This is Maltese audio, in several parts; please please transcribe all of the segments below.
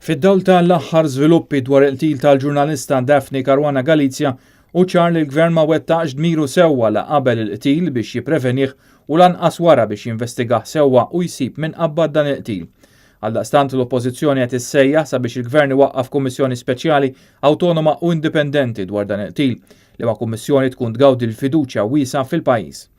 Fid-dawl ta' l-aħħar żviluppi dwar il-qtil tal-ġurnalista Daphne Caruana Galizia, hu ċar li l-Gvern ma wettaqx dmiru sewwa la qabel il-qtil biex jipprevenih u lanqas wara biex jinvestigah sewwa u jsib min qabbad dan il-qtil. Għaldaqstant l-Oppożizzjoni qed issejjaħ sabiex il-Gvern iwaqqaf Kummissjoni Speċjali awtonoma u indipendenti dwar dan il-qtil, liema kummissjoni tkun tgawdi l-fiduċja wiesgħa fil-pajjiż.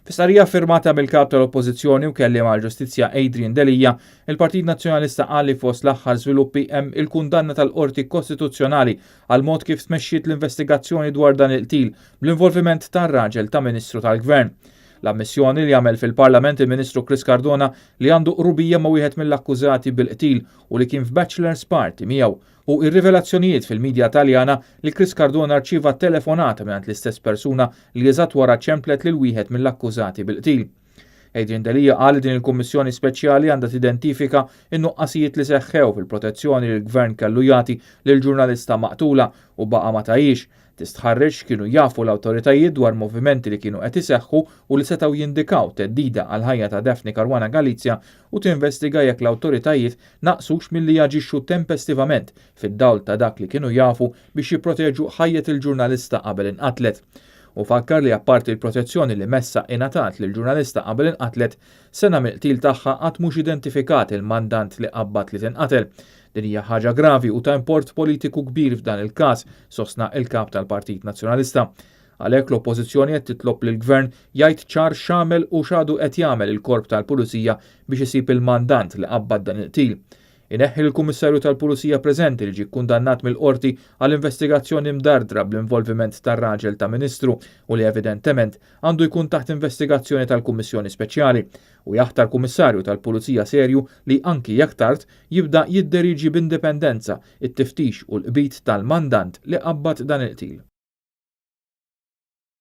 Fi stqarrija ffirmata mill-Kap tal-Oppożizzjoni u Kelliem għall-Ġustizzja Adrian Delia, il-Partit Nazzjonalista qal li fost l-aħħar żviluppi hemm il-kundanna tal-Qorti Kostituzzjonali għall-mod kif tmexxiet l-investigazzjoni dwar dan il-qtil bl-involviment tar-raġel ta' Ministru tal-Gvern. L-ammissjoni li għamel fil-Parlament il-Ministru Chris Cardona li għandu qrubija ma' wieħed mill-akkużati bil-qtil u li kien f'bachelor's party miegħu u r-rivelazzjonijiet fil-midja Taljana li Chris Cardona rċieva telefonata mingħand l-istess persuna li eżatt wara ċemplet lil wieħed mill-akkużati bil-qtil. Adrian Delia qal li din il-Kummissjoni Speċjali għandha tidentifika n-nuqqasijiet li seħħew fil-protezzjoni li l-Gvern kellu jagħti lill-ġurnalista maqtula u baqa' ma tahiex, tistħarreġ x'kienu jafu l-awtoritajiet dwar movimenti li kienu qed iseħħu u li setgħu jindikaw theddida għall-ħajja ta' Daphne Caruana Galizia u tinvestiga jekk l-awtoritajiet naqsux milli jaġixxu tempestivament fid-dawl ta' dak li kienu jafu biex jipproteġu ħajjet il-ġurnalista qabel inqatlet. Hu fakkar li apparti l-protezzjoni li messha ingħatat lill-ġurnalista qabel inqatlet, sena mill-qtil tagħha qatt mhux identifikat il-mandant li qabbad li tinqatel. Din hija ħaġa gravi u ta' import politiku kbir f'dan il-każ, sostna il-kap tal-Partit Nazzjonalista. Għalhekk l-Oppożizzjoni qed titlob lill-Gvern jgħid ċar x'għamel u x'għadu qed jagħmel il-Korp tal-Pulizija biex isib il-mandant li qabbad dan il-qtil. Ineħħi l-Kummissarju tal-Pulizija preżenti li ġie kkundannat mill-Qorti għal investigazzjoni mdardra bl-involviment tar-raġel ta' Ministru u li evidentement għandu jkun taħt investigazzjoni tal-Kummissjoni Speċjali u jaħtar Kummissarju tal-Pulizija serju li anki jekk tard jibda jidderiġi b'indipendenza it-tiftix u l-qbid tal-mandant li qabbad dan il-qtil.